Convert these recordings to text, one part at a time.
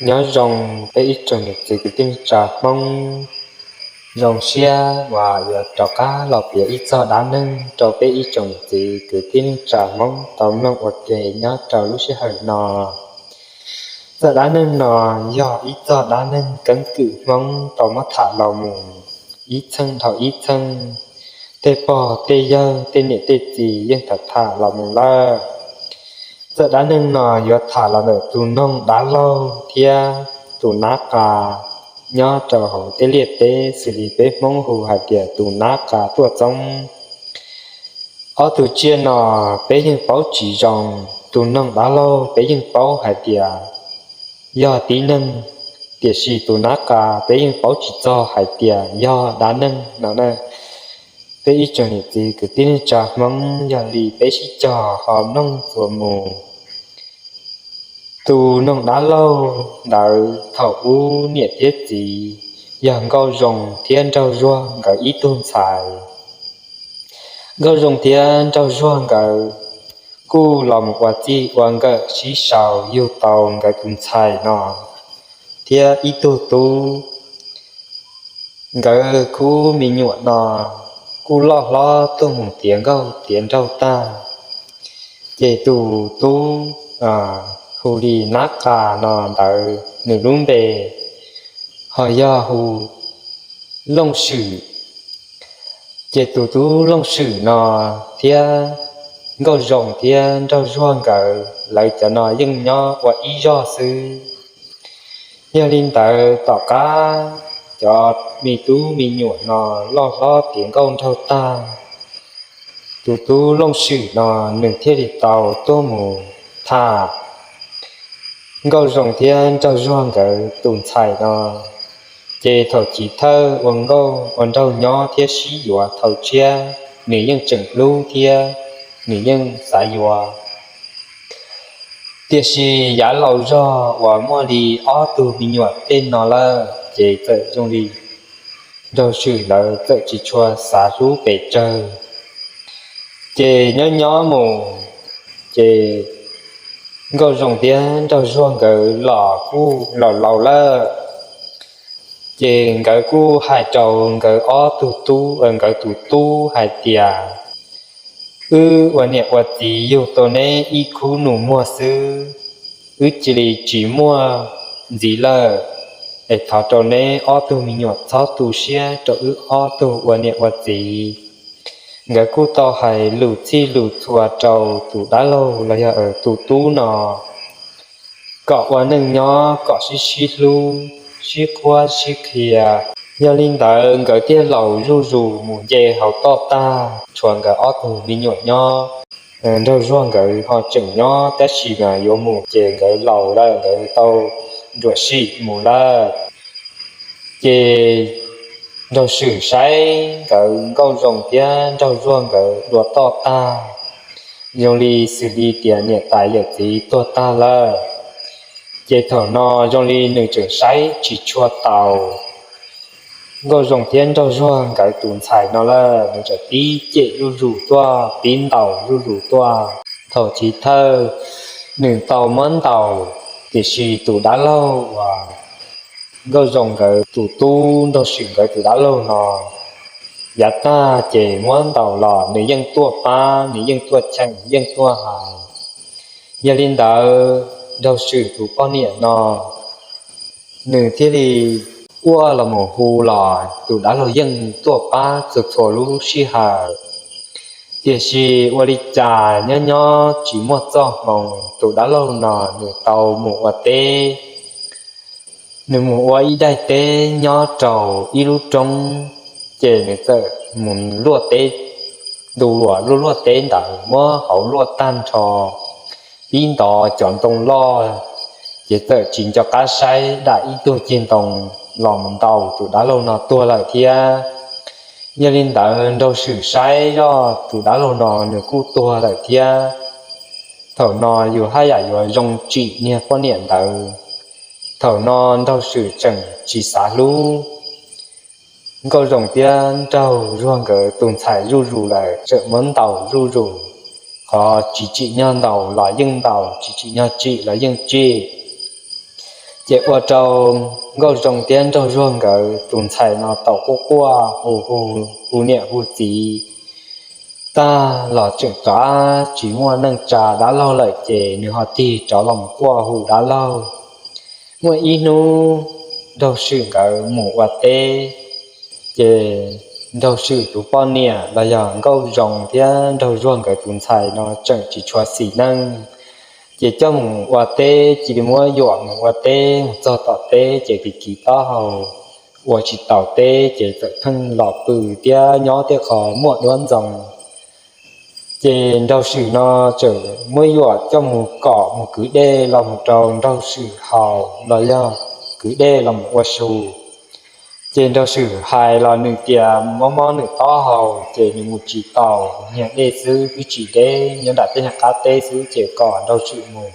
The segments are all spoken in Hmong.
Nyob zoo peb ib tsoom niam txiv kwv tij neej tsa Hmoob. Zoo siab uas yuav rov qab los piav ib txog dab neeg rau peb ib tsoom niam txiv kwv tij neej tsa Hmoob tau mloog ua ke nyob rau lub sij hawm no. Txoj dab neeg no yog ib txoj dab neeg keeb kwm Hmoob tau muab tham los mus ib txheej dhau ib txheej. Tej pog tej yawg tej niam tej txiv yeej tham tham los mus lawm. Txoj dab neeg no yuav tham los ntawm tus noog dab laug thiab tus nab qa nyob rau hauv tej liaj teb xws li peb Hmoob hu hais tias tus nab qa tuaj txoob. Ob tug tsiaj no peb yeej paub tsis zoo. Tus noog dab laug peb yeej paub hais tias yog tib neeg, tiam sis tus nab qa peb yeej paub tsis txog hais tias yog dab neeg no na. Peb ib tsoom niam txiv kwv tij neej tsa Hmoob, yog li peb sib cog ho mloog txuas mus. Tus noog dab laug ntawd thaum ub niam thiab txiv yog Nkauj Zoo thiab Nraug Zuag nkawd ib tug ntxhais. Nkauj Zoo thiab Nraug Zuag nkawd kuj los mus ua txij ua nkawm sib sau yug tau nkawd tus ntxhais no thiab ib tug tub. Nkawd khub me nyuam no kuj loj hlob tuaj mus tiav nkauj tiav nraug tag, ces tus tub hu li nab qa no ntawd nws lub npe ho yog hu Looj Swm. Ces tus tub Looj Swm no thiab Nkauj Zoo thiab Nraug Zuag nkawd lawv cov no yeej nyob ua ib zog xwb. Yog li ntawd tom qab cov me tub me nyuam no loj hlob tiav nkauj nraug tag, tus tub Looj Swm no nws thiaj li tau tuaj mus tham Nkauj Zoo thiab Nraug Zuag nkawd tus ntxhais no. Ces thaum chiv thawj ua nkauj ua nraug nyob thiab sib yuav thaum tshiab, nws yeej tseem hlub thiab nws yeej xav yuav. Tiam sis yav laus zog uas muaj li ob tug me nyuam tej no lawm, ces txawm zoo li Nraug Swm lawv txawm tsis tshua xav hlub pes tsawg. Ces nyob nyob mus, ces Nkauj Zoo thiab Nraug Zuag nkawd los kuj laus laus lawm. Ces nkawd kuj hais rau nkawd ob tug tub, nkawd tus tub hais tias, wb ua niam ua txiv yug tau neb ib khub nus muag xwb, wb cia li tsis muaj ntxiv lawm. Es thov rau neb ob tug me nyuam txhob tu siab rau wb ob tug ua niam ua txiv. Nkawd kuj tau hais lus txhij lus txhua rau tus dab laug los yog tus tub no kom ua neej nyob kom sib sib hlub, sib qhuab sib qhia. Yog li ntawd nkawd thiaj laus zuj zus mus nce hauv toj tag, tshuav nkawd ob tug me nyuam nyob. Nraug Zuag nkawd ho tseem nyob, tab sis mas yuav mus ces nkawd laus lawm, nkawd tau nruam sim mus lawm. Ces Nraug Swm saib nkawd Nkauj Zoo thiab Nraug Zuag nkawd dua toj tag, zoo li xws li tias niam tais yawm txiv tuag tag lawm. Ces thaum no zoo li nws tseem saib tsis tshua taus Nkauj Zoo thiab Nraug Zuag nkawd tus ntxhais no lawm, nws txawm pib cem zuj zus tuaj, pib ntaus zuj zus tuaj. Thaum chiv thawj nws tau muab ntaus, tiam sis tus dab laug uas Nkauj Zoo nkawd tus tub, Nraug Swm nkawd tus dab laug no, yav tag ces muab ntaus los nws yeej tuaj pab, nws yeej tuaj cheem, yeej tuaj hais. Yog li ntawd Nraug Swm tus poj niam no nws thiaj li quaj los mus hu los tus dab laug yeej tuaj pab txhua txhua lub sij hawm. Tiam sis ua li cas nyob nyob tsis muaj txoj hmoo, tus dab laug no nws tau mus ua teb. Nws mus ua ib daim teb nyob rau ib lub roob, ces nws txawm mus luaj teb, ntu luaj luaj teb ntawd muab hauv luaj tag nrho, pib ntov cov ntoo loj, ces txawm tsis nco qab saib dam ib tug ceg ntoo los mus ntaus tus dab laug no tuag lawm thiab. Yog li ntawd Nraug Swm saib zoj tus dab laug no nws kuj tuag lawm thiab. Thaum no yus haj yam yuav zoo tsim niag poj niam ntawd. Thaum no Nraug Swm tseem tsis xav hlub Nkauj Zoo thiab Nraug Zuag nkawd tus ntxhais zuj zus lawm, tseem muab ntaus zuj zus. Qhov tsis tsim nyog ntaus los yeej ntaus, tsis tsim nyog tsim los yeej tsim. Ces ua rau Nkauj Zoo thiab Nraug Zuag nkawd tus ntxhais no tau quaj quaj hu hu, hu niam hu txiv tag los tseem tsis muaj neej tsa dab laug lawm, ces nws ho tig rov los quaj hu dab laug. Muaj ib hnub Nraug Swm nkawd mus ua teb, ces Nraug Swm tus poj niam los yog Nkauj Zoo thiab Nraug Zuag nkawd tus ntxhais no tseem tsis tshua xis neej, ces coj mus ua teb, cia li muab yuam mus ua teb. Mus txog tom teb ces kis kis taub hau ua tsis taus teb, ces txawm pheej los pw thiab nyob tej qho muaj duab ntxoo. Ces Nraug Swm no tseem muab yuam coj mus kom mus kwv dej los mus rau Nraug Swm haus los yog kwv dej los mus ua su. Ces Nraug Swm hais los nws tias mob mob nws taub hau, ces nws mus tsis taus, niag dej xwb twb tsis deb, nyob nram tej nyuag qab teb xwb, ces kom Nraug Swm mus.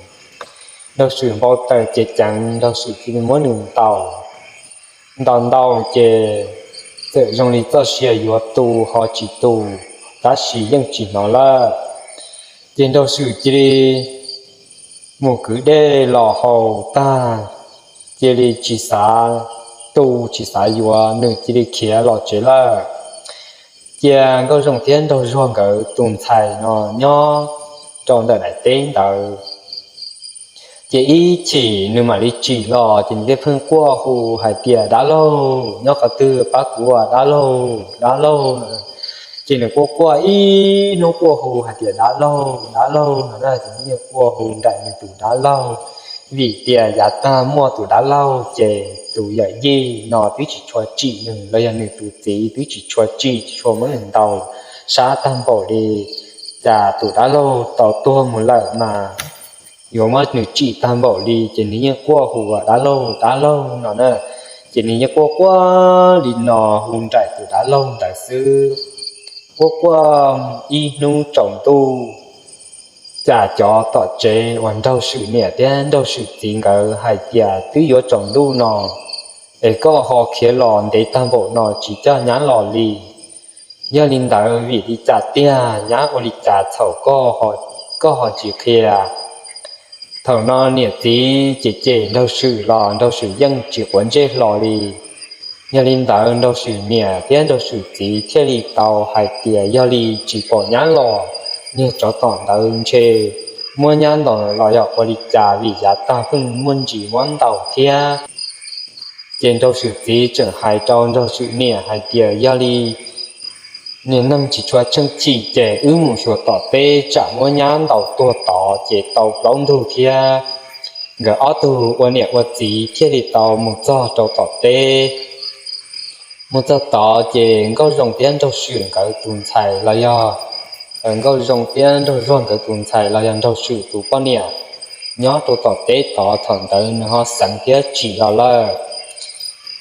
Nraug Swm npau taws ces ceev, Nraug Swm cia li muab nws ntaus. Ntaus ntaus ces txawm zoo li txoj sia yuav tu ho tsis tu, tab sis yeej tsis hnov lawm. Ces Nraug Swm cia li mus kwv dej los haus tag, cia li tsis xav tu tsis xav yuav, nws cia li khiav los tsev lawm. Cia Nkauj Zoo thiab Nraug Zuag nkawd tus ntxhais no nyob rau ntawm daim teb ntawd. Ces ib chim nws mam li tsim los, ces nws thiaj pheej quaj hu hais tias, Dab laug, nyob qhov twg, pab kuv ua dab laug, dab laug. Ces nws quaj quaj ib hnub quaj hu hais tias, Dab laug, dab laug no na, ces nws yeej quaj hu nraim nws tus dab laug, vim tias yav tag muaj tus dab laug, ces tus yawm yij no twb tsis tshua tsim nws los yog nws tus txiv twb tsis tshua tsim, tsis tshua muab nws ntaus sab tag npaum li. Cas tus dab laug tau tuag mus lawm mas yuav muab nws tsim tag npaum li, ces nws yeej quaj hu ua dab laug, dab laug no na. Ces nws yeej quaj quaj li no hu nraim tus dab laug ntawd xwb. Quaj quaj ib hnub tsaus ntuj, cas cov tom tsev uas Nraug Swm niam thiab Nraug Swm txiv nkawd hais tias, Twb yuav tsaus ntuj no es koj ho khiav los ntev tag npaum no tsis coj nyab los li. Yog li ntawd vim li cas tiag, nyab ua li cas txhaum koj ho tsis qhia? Thaum no niam txiv cem cem Nraug Swm los Nraug Swm yeej tsis quav ntsej hlo li. Yog li ntawd Nraug Swm niam thiab Nraug Swm txiv thiaj li tau hais tias, Yog li tsis pom nyab los, niag tsov tom ntawd ntshe muab nyab ntaus los yog ua li cas, vim yav tag pheej muaj ntsis muab ntaus thiab. Ces Nraug Swm txiv tseem hais rau Nraug Swm niam hais tias, Yog li niag neeg tsis tshua tsheej tsim ces wb mus xyuas tom teb tsam muab nyab ntaus tuag tod ces tau plaub ntug thiab. Nkawd ob tug ua niam ua txiv thiaj li tau mus txog rau tom teb. Mus txog tod ces Nkauj Zoo thiab Nraug Swm nkawd tus ntxhais los yog, Nkauj Zoo thiab Nraug Zuag nkawd tus ntxhais los yog Nraug Swm tus poj niam nyob rau tom teb tod, thaum ntawd nws ho xeev thiab tsim los lawm.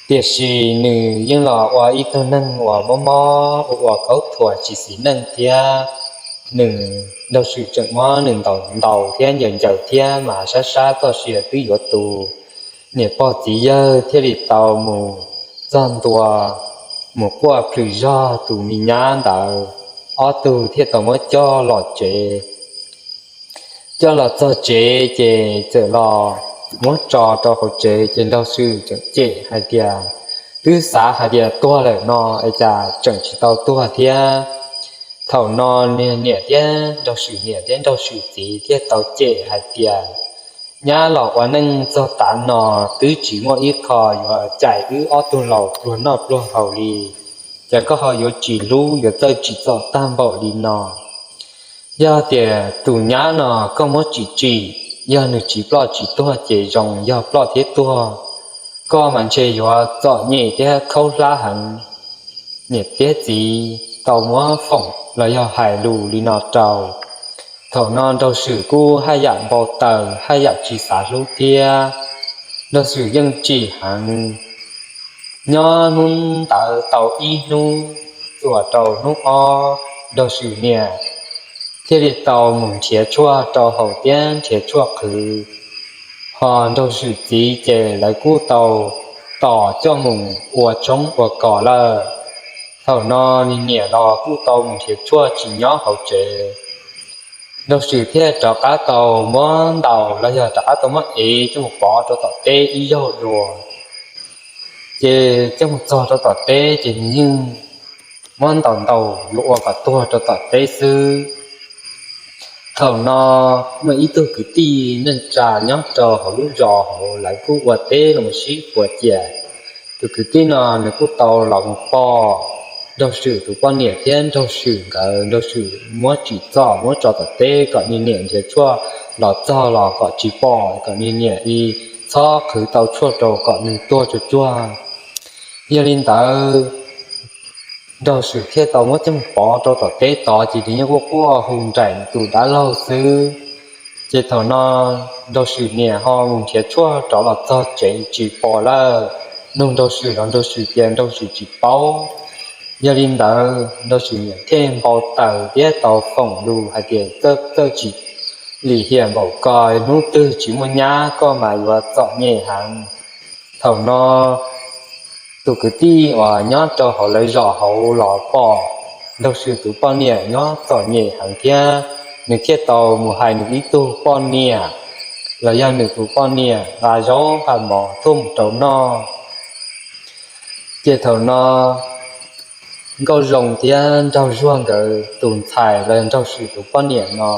Tiam sis nws yeej los ua ib tug neeg uas mob mob ua ua kaub thuas tsis xis neej thiab. Nws, Nraug Swm tseem muab nws ntaus ntaus thiab ncaws ncaws thiab mas sab sab txoj sia twb yuav tu. Niam pog txiv yawg thiaj li tau mus txog ntua, mus quaj plhws zog tus me nyab ntawd, ob tug thiaj tau muab coj los tsev. Coj los txog tsev ces txawm los muab tso rau hauv tsev ces Nraug Swm tseem cem hais tias, Twb xav hais tias tuag lawm no es cas tseem tsis tau tuag thiab. Thaum no niag niam thiab Nraug Swm niam thiab Nraug Swm txiv thiaj tau cem hais tias, Nyab los ua neej txog tav no twb tsis muaj ib qho yuav cais wb ob tug laus pluag noj pluag haus li, ces koj ho yuav tsis hlub yuav txawj tsim txom tag npaum li no. Yog tias tus nyab no koj muab tsim tsim, yog nws tsis ploj tsis tuag ces zoo, yog ploj thiab tuag, koj mas ntshe yuav txom nyem thiab khaub hlab heev. Niam thiab txiv tau muab foom los yog hais lus li no rau. Thaum no Nraug Swm kuj haj yam npau taws, haj yam tsis xav hlub thiab. Nraug Swm yeej tsim heev. Nyob hnub ntawd tau ib hnub, txuas rau hnub ob, Nraug Swm niam thiaj li tau mus nrhiav tshuaj rau haus thiab nrhiav tshuaj qhwv. Ho Nraug Swm txiv ces lawv kuj tau tos coj mus ua tshoob ua kos lawm. Thaum no niag niam los kuj tau mus nrhiav tshuaj tsis nyob hauv tsev. Nraug Swm thiaj rov qab tau muab ntaus los yog rov qab tau muab ev coj mus pov rau tom teb ib zaug dua. Ces coj mus txog rau tom teb ces nws yeej muab ntaus ntaus yuav ua kom tuag rau tom teb xwb. Thaum no muaj ib tug kwv tij neej tsa nyob rau hauv lub zos hauv, lawv kuj ua teb los sib puas cias. Tus kwv tij no nws kuj tau los mus pom Nraug Swm tus poj niam thiab Nraug Swm nkawd, Nraug Swm muab tsim txom muab tso tom teb kom nws niam nrhiav tshuaj los txog los kom tsis pom, kom nws niam li txhob qhwv tau tshuaj rau kom nws tuag tsuag tsuag. Yog li ntawd, Nraug Swm thiaj tau muab coj mus pov rau tom teb tod, ces nws yeej quaj quaj hu nraim tus dab laug xwb. Ces thaum no Nraug Swm niam ho mus nrhiav tshuaj rov los txog tsev tsis pom lawm. Nug Nraug Swm los Nraug Swm tias Nraug Swm tsis paub. Yog li ntawd Nraug Swm niam thiaj npau taws thiab tau foom lus hais tias, Koj txawj tsis lim hiam npaum ko, hnub twg tsis muaj nyab koj mas yuav txom nyem heev. Thaum no tus kwv tij uas nyob rau hauv lawv zos hauv los pom Nraug Swm tus poj niam nyob txom nyem heev thiab, nws thiaj tau mus hais nws ib tug poj niam los yog nws tus poj niam nqa zaub nqa mov tuaj mus rau noj. Ces thaum no Nkauj Zoo thiab Nraug Zuag nkawd tus ntxhais los yog Nraug Swm tus poj niam no,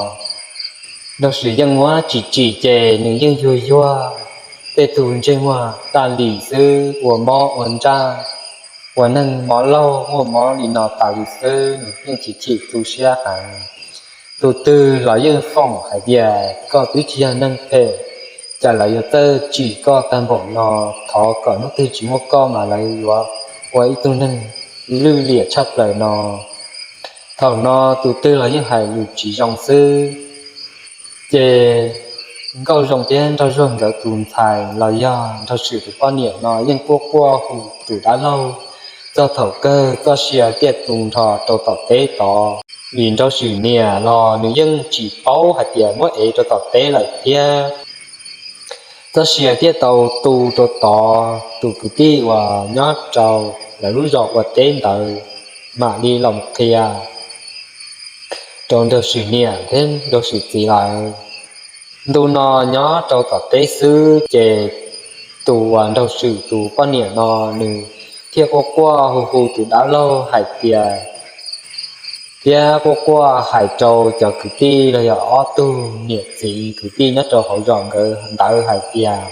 Nraug Swm yeej muab tsim tsim ces nws yeej yuag yuag, tej tug ntsej muag daj lis xwb, ua mob ua ntsaj, ua neeg mob laug muaj mob li no tas li xwb, nws yeej chim chim tu siab heev. Tus twg los yeej foom hais tias, Koj twb tsis yog neeg phem, cas lawv yuav txawj tsim koj tag npaum no, thov kom hnub twg tsis muaj koj mas lawv yuav ua ib tug neeg lwj liam tshaj plaws no. Thaum no tus twg los yeej hais lus tsis zoo xwb. Ces Nkauj Zoo thiab Nraug Zuag nkawd tus ntxhais los yog Nraug Swm tus poj niam no yeej quaj quaj hu tus dab laug txog thaum kawg, txoj sia thiaj tu nrho rau tom teb tod. Vim Nraug Swm niam los nws yeej tsis paub hais tias muab ev rau tom teb lawm thiab. Txoj sia thiaj tau tu rau tod, tus kwv tij uas nyob rau lawv lub zos ua teb ntawd mam li los qhia rau Nraug Swm niam thiab Nraug Swm txiv lawv. Ntu no nyob rau tom teb xwb ces tus uas Nraug Swm tus poj niam no nws thiaj quaj quaj hu hu tus dab laug hais tias, thiab quaj quaj hais rau cov kwv tij los yog ob tug niam txiv kwv tij nyob rau hauv zos nkawd ntawd hais tias,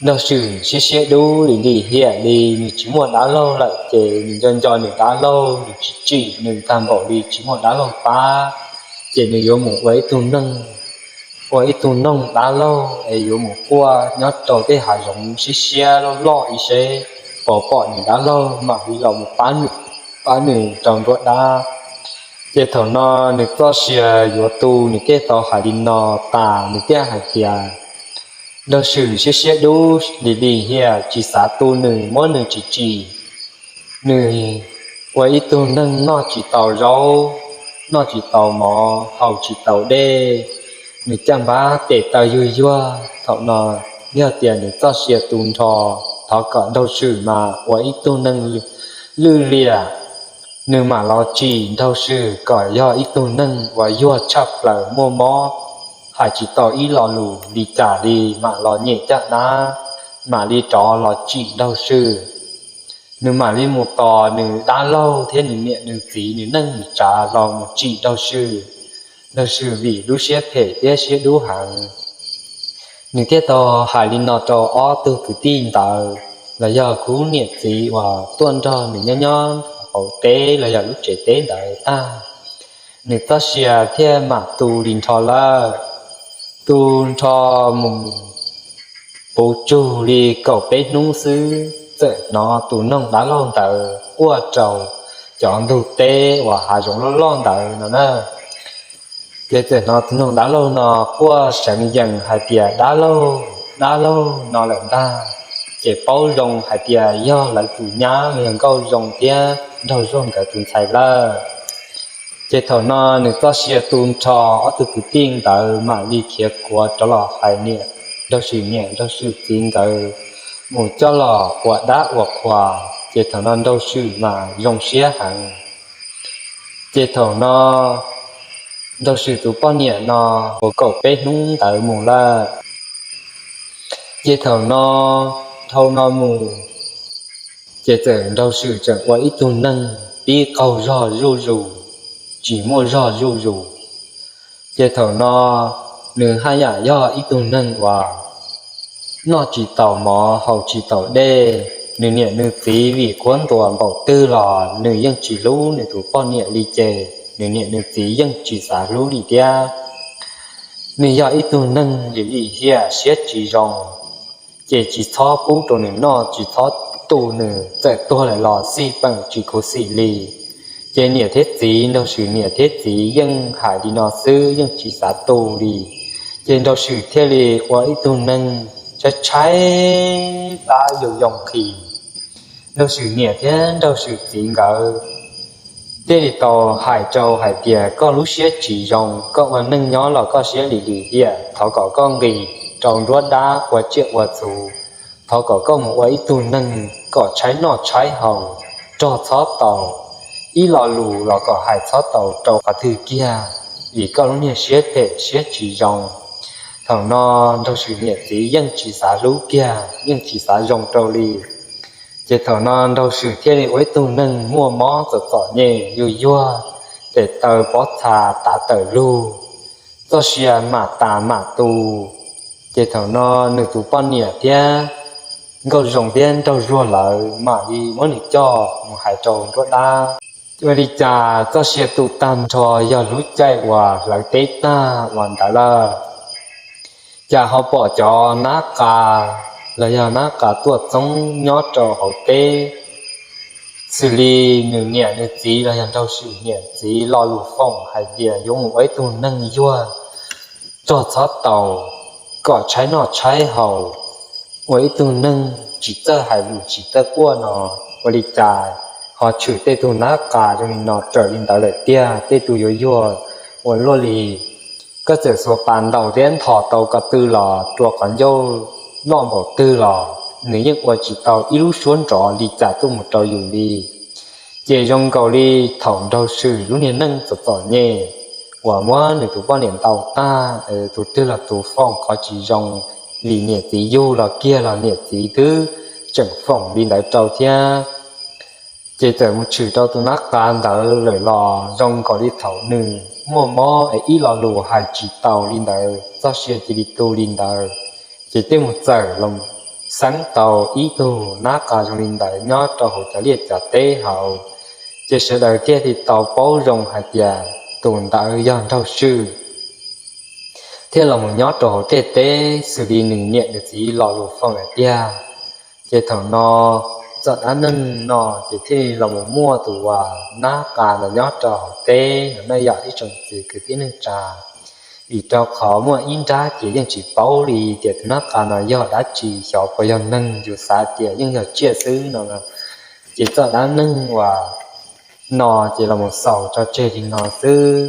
Nraug Swm siab siab dub lim lim hiam li, nws tsis muaj dab laug lawm ces nws nco nco nws dab laug, nws tsis tsim nws tag npaum li tsis muaj dab laug pab, ces nws yuav mus ua ib tug neeg, ua ib tug noog dab laug es yuav mus quaj nyob rau tej hav zoov siab siab loj loj ib seb puas pom nws dab laug mam li los mus pab nws, pab nws rau nruab dab. Ces thaum no nws txoj sia yuav tu, nws thiaj tau hais li no tas, nws thiaj hais tias, Nraug Swm siab siab dub lim lim hiam, tsis xav tu nws, muab nws tsim tsim. Nws ua ib tug neeg noj tsis tau zaub, noj tsis tau mov, haus tsis tau dej, nws caj npab tes taw yuag yuag. Thaum no yog tias nws txoj sia tu nrho, thov kom Nraug Swm mas ua ib tug neeg lwj liam, nws mam los tsim Nraug Swm kom yog ib tug neeg uas yuag tshaj plaws muaj mob, hais tsis tau ib lo lus li cas li, mam los nyem caj dab, mam li rov los tsim Nraug Swm. Nws mam li mus tos nws dab laug thiab nws niam nws txiv nws neej nws tsav los mus tsim Nraug Swm. Nraug Swm vim lub siab phem thiab siab dub heev, nws thiaj tau hais li no rau ob tug kwv tij ntawd los yog khub niam txiv uas tuaj nrog nws nyob nyob hauv teb los yog lub tsev teb ntawd tag, nws txoj sia thiaj mam tu li nrho lawm. Tu nrho mus puv tsug li kaum peb hnub xwb, txawm hnov tus noog dab laug ntawd quaj rau cov ntug teb uas hav zoov loj loj ntawd no na. Ces txawm hnov tus noog dab laug no quaj seev yees hais tias, Dab laug, dab laug no lawm ntag. Ces paub zoo hais tias yog lawv tus nyab los yog Nkauj Zoo thiab Nraug Zuag nkawd tus ntxhais lawm. Ces thaum no nws txoj sia tu nrho, ob tug kwv tij ntawd mam li khiav kuav rov los hais niam Nraug Swm niam Nraug Swm txiv nkawd mus coj los ua dab ua qhua. Ces thaum no Nraug Swm mas zoo siab heev. Ces thaum no Nraug Swm tus poj niam no ua kaum peb hnub ntawd mus lawm. Ces thaum no, dhau no mus, ces txawm Nraug Swm tseem ua ib tug neeg pib qaug zog zuj zus, tsis muaj zog zuj zus. Ces thaum no nws haj yam yog ib tug neeg uas noj tsis taus mov haus tsis taus dej. Nws niam nws txiv vim qhuab ntuas npaum twg los nws yeej tsis hlub nws tus poj niam li ces nws niam nws txiv yeej tsis xav hlub li thiab. Nws yog ib tug neeg lim lim hiam siab tsis zoo, ces tsis txhob pub rau nws noj, tsis txhob tu nws, txawm tuag lawm los xij peem tsis khuv xim li. Ces niam thiab txiv, Nraug Swm niam thiab txiv yeej hais li no xwb, yeej tsis xav tu li. Ces Nraug Swm thiaj li ua ib tug neeg tshaib tshaib plab yoo yoo nqhis. Nraug Swm niam thiab Nraug Swm txiv nkawd thiaj li tau hais rau hais tias, koj lub siab tsis zoo, koj ua neej nyob los koj siab lim lim hiam, thov kom koj nqis rau nruab dab ua tsiaj ua txhu. Thov kom koj mus ua ib tug neeg kom tshaib noj tshaib haus, rog txhob taus, ib lo lus los kom hais txhob taus rau qhov twg kiag, vim koj lub niag siab phem siab tsis zoo. Thaum no Nraug Swm niam txiv yeej tsis xav hlub kiag, yeej tsis xav zoo rau li. Ces thaum no Nraug Swm thiaj li ua ib tug neeg muaj mob txom txom nyem yuag yuag, tes taw pob txha tav tawm lug, txoj sia mam tas mam tu. Ces thaum no nws tus poj niam thiab Nkauj Zoo thiab Nraug Zuag lawv mam li muab nws coj mus hais rau nruab dab. Ua li cas txoj sia tu tag nrho yog lub caij uas hlawv teb tag uas ntawd lawm, cas ho pom cov nab qa los yog nab qa tuaj txoob nyob rau hauv teb, xws li nws niam nws txiv los yog Nraug Swm niam txiv lo lus foom hais tias yuav mus ua ib tug neeg yuag, rog txhob taus, kom tshaib noj tshaib haus, ua ib tug neeg tsis txawj hais lus tsis txawj quaj no. Ua li cas ho tshwm tej tug nab qa zoo li no raws li ntawd lawm tiag, tej tug yuav yuag ua luaj li. Koj txawm xuas pas ntaus thiab nthos tau ko tw los rua qhov ncauj loj npaum twg los nws yeej ua tsis tau ib lub suab nrov li cas tuaj mus rau yus li. Ces zoo nkaus li thaum Nraug Swm lub niag neej txom txom nyem uas muab nws tus poj niam ntaus tag, tus twg los tus foom qhov tsis zoo, vim niam txiv yug los kiag los niam txiv twb tseem foom li ntawd rau thiab. Ces txawm mus tshwm rau tus nab qa ntawd lawm los zoo nkaus li thaum nws muaj mob es ib lo lus hais tsis tau li ntawd, txoj sia cia li tu li ntawd. Ces thiaj mus txawm los xeeb tau ib tug nab qa zoo li ntawd nyob rau hauv cov liaj cov teb hauv. Ces sawv daws thiaj li tau paub zoo hais tias tus ntawd yog Nraug Swm thiaj los mus nyob rau hauv tej teb xws li nws niam nws txiv lo lus foom lawm tiag. Ces thaum no txoj dab neeg no ces thiaj li los mus muaj tus uas nab qa ntawd nyob rau hauv teb no na yom ib tsoom txiv kwv tij neej tsa. Vim rau qhov muaj ib nrab ces yeej tsis paub li tias tus nab qa no yog dab tsi, xyov puas yog neeg, yus xav tias yeej yog tsiaj xwb no. Ces txoj dab neeg uas no ces los mus xaus tso tseg li no xwb.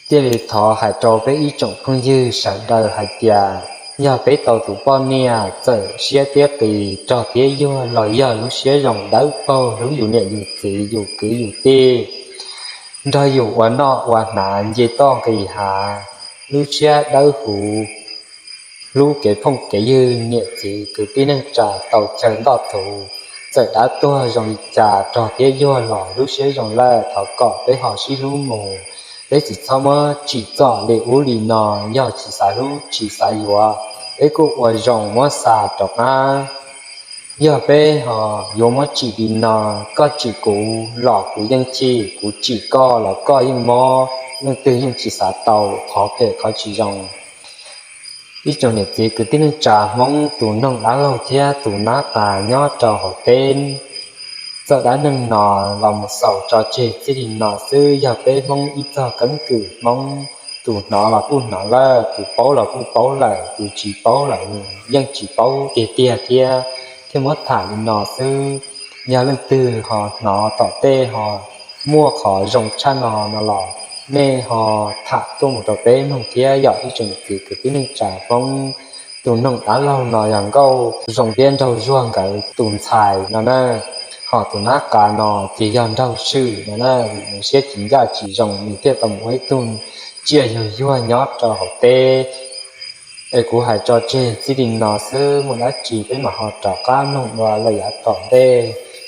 Thiaj li thov hais rau peb ib tsoom phooj ywg sawv daws hais tias, yog peb tau tus poj niam txawm siab thiab qis rog thiab yuag los yog lub siab zoo dawb paug hlub yus niam yus txiv yus kwv yus tij, nrog yus ua noj ua hnav nce toj nqis hav, lub siab dawb huv, hlub kev phooj kev ywg niam txiv kwv tij neej tsa tau chaw ntoj thuv, txawm dab tuag zoo li cas rog thiab yuag los lub siab zoo lawm thov kom peb ho sib hlub mus. Peb tsis txhob muab tsim txom li ub li no, yog tsis xav hlub tsis xav yuav, peb kuj ua zoo muab xa rov qab. Yog peb ho yuav muab tsim li no, koj tsim kuv los kuv yeej chim, kuv tsim koj los koj yeej mob, leej twg yeej tsis xav tau qhov phem qhov tsis zoo. Ib tsoom niam txiv kwv tij neej tsa Hmoob, tus noog dab laug thiab tus nab qa nyob rau hauv teb, txoj dab neeg no los mus xaus tso tseg txij li no xwb. Yog peb Hmoob ib txog keeb kwm Hmoob, tus hnov los kuj hnov lawm, tus paub los kuj paub lawm, tus tsis paub lawm yeej tsis paub tiag tiag thiab, thiaj muab tham li no xwb. Yog leej twg ho hnov tom tej ho muaj qhov zoo tshaj no no los nej ho tham tuaj mus rau peb mloog thiab yom ib tsoom niam txiv kwv tij neej tsa Hmoob. Tus noog dab laug no yog Nkauj Zoo thiab Nraug Zuag nkawd tus ntxhais no na. Ho tus nab qa no ces yog nraug swm no na, vim nws siab tsis ncaj tsis zoo nws thiaj tau mus ua ib tug tsiaj yuag yuag nyob rau hauv teb. Es kuv hais tso tseg txij li no xwb, muaj dab tsi peb mam ho rov qab mloog dua lawm yav tom ntej.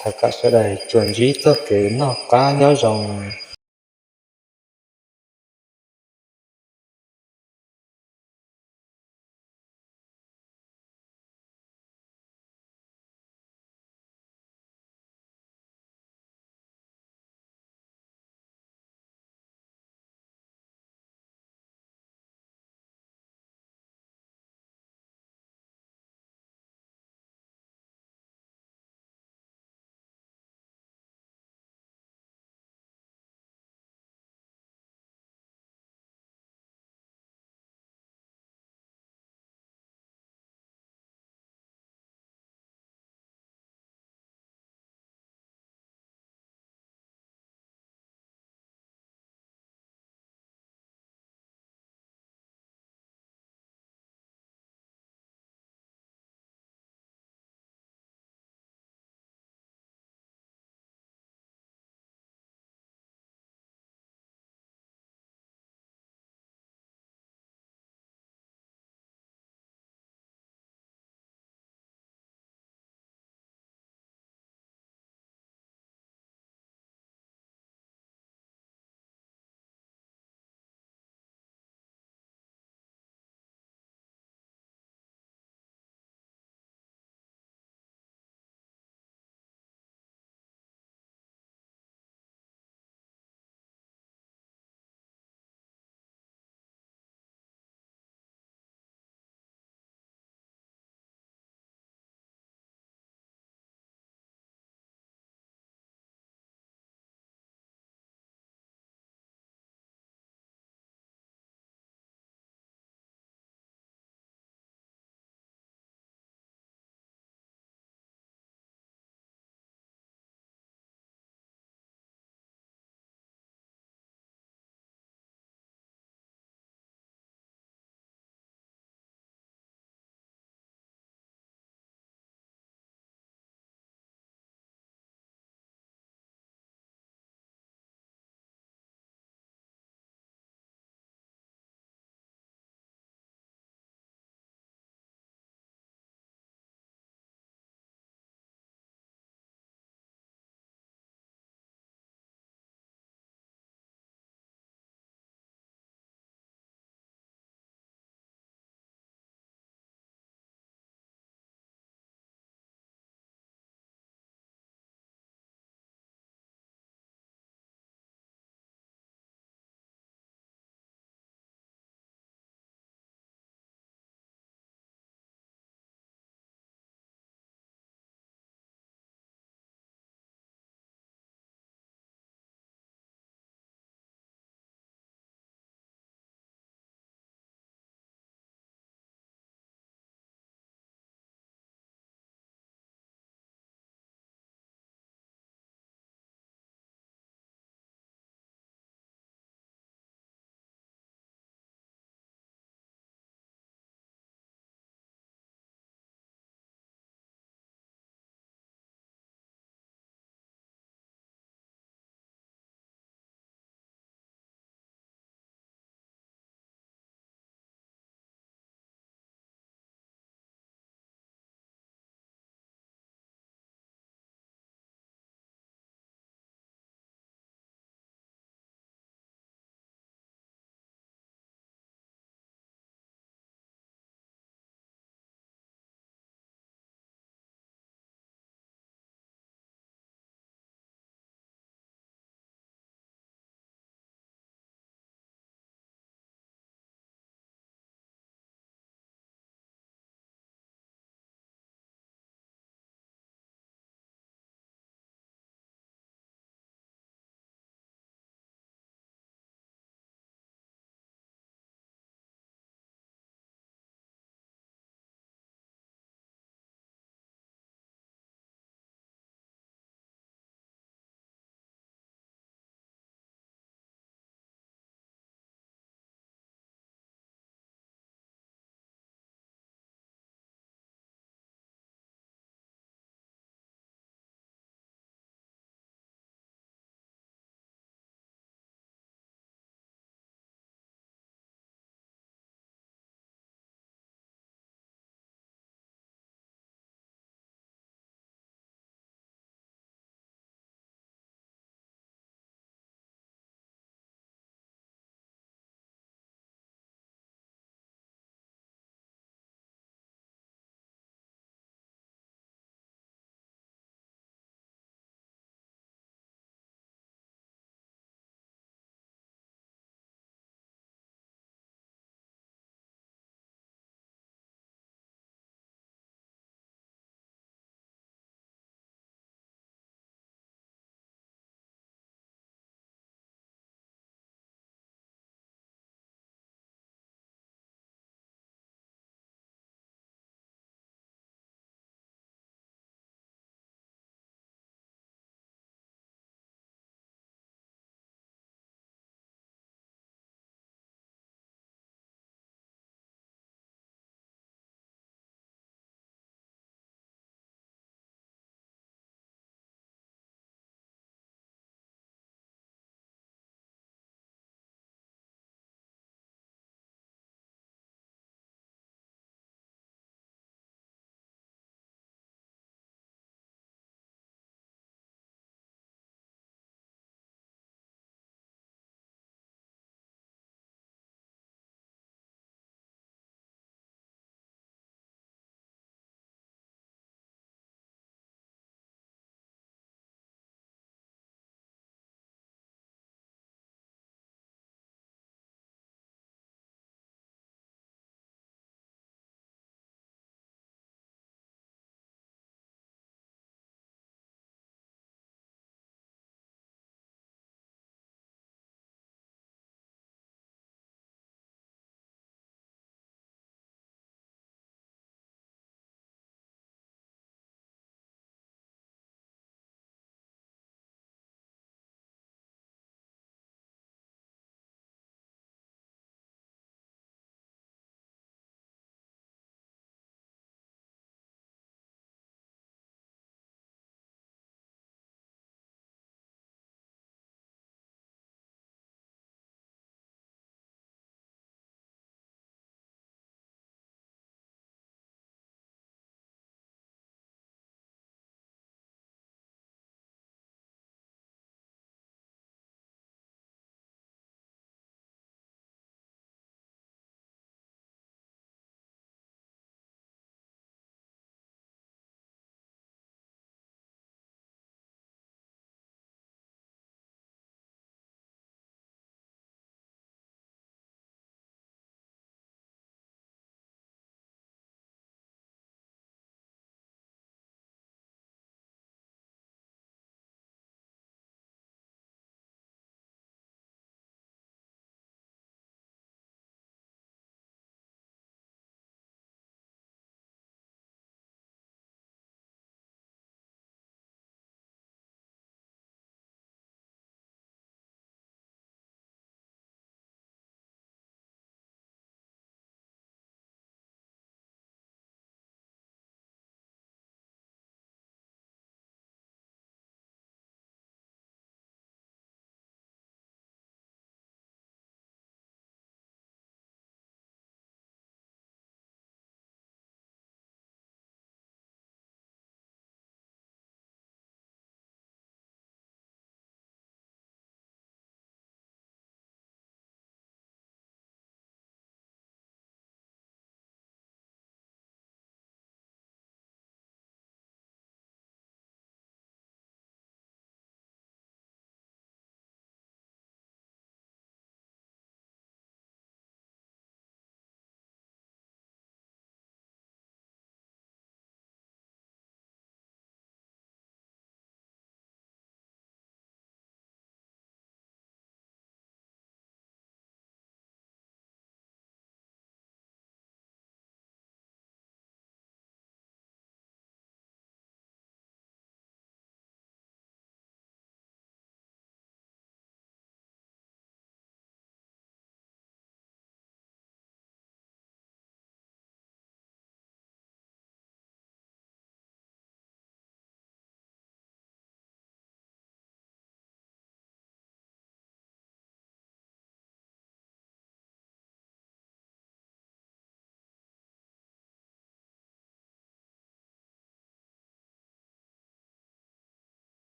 Thov kom sawv daws tsuas ntsib txoj kev noj qab nyob zoo.